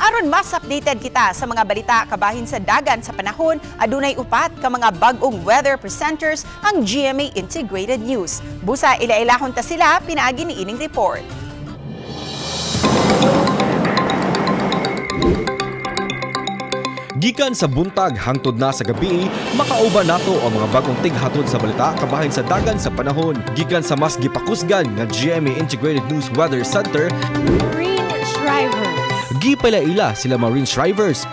Aron mas updated kita sa mga balita kabahin sa dagan sa panahon, adunay upat ka mga bag-ong weather presenters ang GMA Integrated News. Busa ila-ilahon ta sila pinaagi ni ining report. Gikan sa buntag hangtod na sa gabi, makauban nato ang mga bagong tighatod sa balita kabahin sa dagan sa panahon. Gikan sa mas gipakusgan nga GMA Integrated News Weather Center, Marine Shriver. Gipalaila sila Marine Shrivers,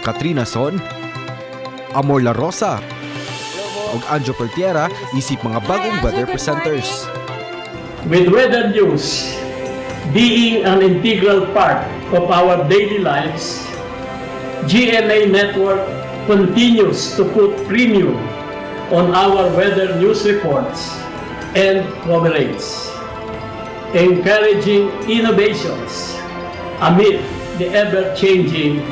Katrina Son, Amor La Rosa, ug Anjo Pertiera isip mga bagong Hi, Anjo. Weather Good presenters. With weather news being an integral part of our daily lives, GMA Network continues to put premium on our weather news reports and coverage, encouraging innovations amid the ever-changing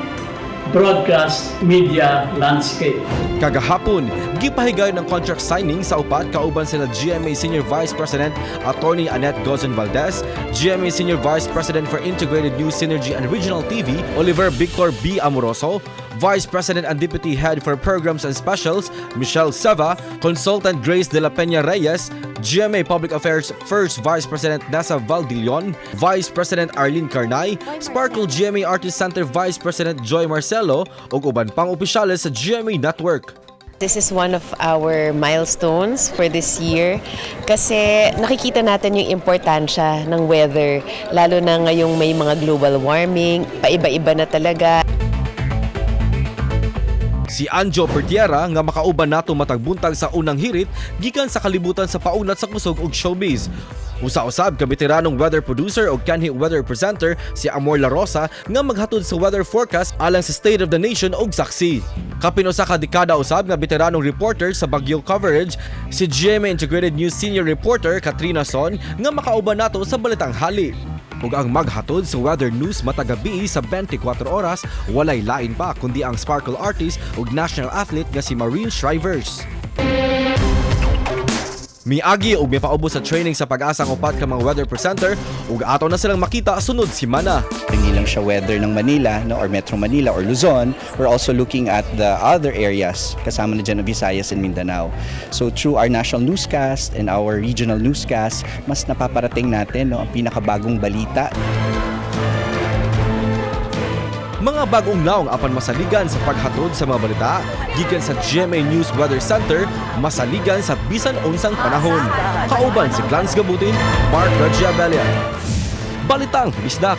broadcast media landscape. Kagahapon, gipahigayon ang contract signing sa upat kauban sila GMA Senior Vice President Attorney Annette Gozon Valdez, GMA Senior Vice President for Integrated News Synergy and Regional TV Oliver Victor B. Amoroso, Vice President and Deputy Head for Programs and Specials Michelle Seva, Consultant Grace de la Peña Reyes, GMA Public Affairs First Vice President Nasa Valdillon, Vice President Arlene Carnay, Sparkle GMA Artist Center Vice President Joy Marcelo ug uban pang opisyales sa GMA Network. This is one of our milestones for this year kasi nakikita natin yung importansya ng weather, lalo na ngayong may mga global warming, paiba-iba na talaga. Si Anjo Pertiera nga makauban nato matag buntag sa unang hirit gikan sa kalibutan sa paunat sa kusog ug showbiz. Usa-usab ka veteranong weather producer ug kanhi weather presenter si Amor La Rosa nga maghatod sa weather forecast alang sa State of the Nation ug Saksi. Kapin usa ka dekada usab nga veteranong reporter sa bagyo coverage si GMA Integrated News Senior Reporter Katrina Son nga makauban nato sa Balitang Hali. Ug ang maghatod sa weather news matag gabi sa 24 oras, walay lain pa kundi ang sparkle artist ug national athlete nga si Marine Shrivers. Miagi ug mipaubos sa training sa Pag-asa ang upat ka mga weather presenter ug ato na silang makita sunod semana. Hindi lang siya weather ng Manila, no, or Metro Manila or Luzon. We're also looking at the other areas, kasama na dyan ang Visayas and Mindanao. So through our national newscast and our regional newscast, mas napaparating natin, no, ang pinakabagong balita. Mga bagong naong apan masaligan sa paghatod sa mga balita gikan sa GMA News Weather Center, masaligan sa bisan unsang panahon. Kauban si Glance Gabutin, Mark Reggie Abella. Balitang Bisdak.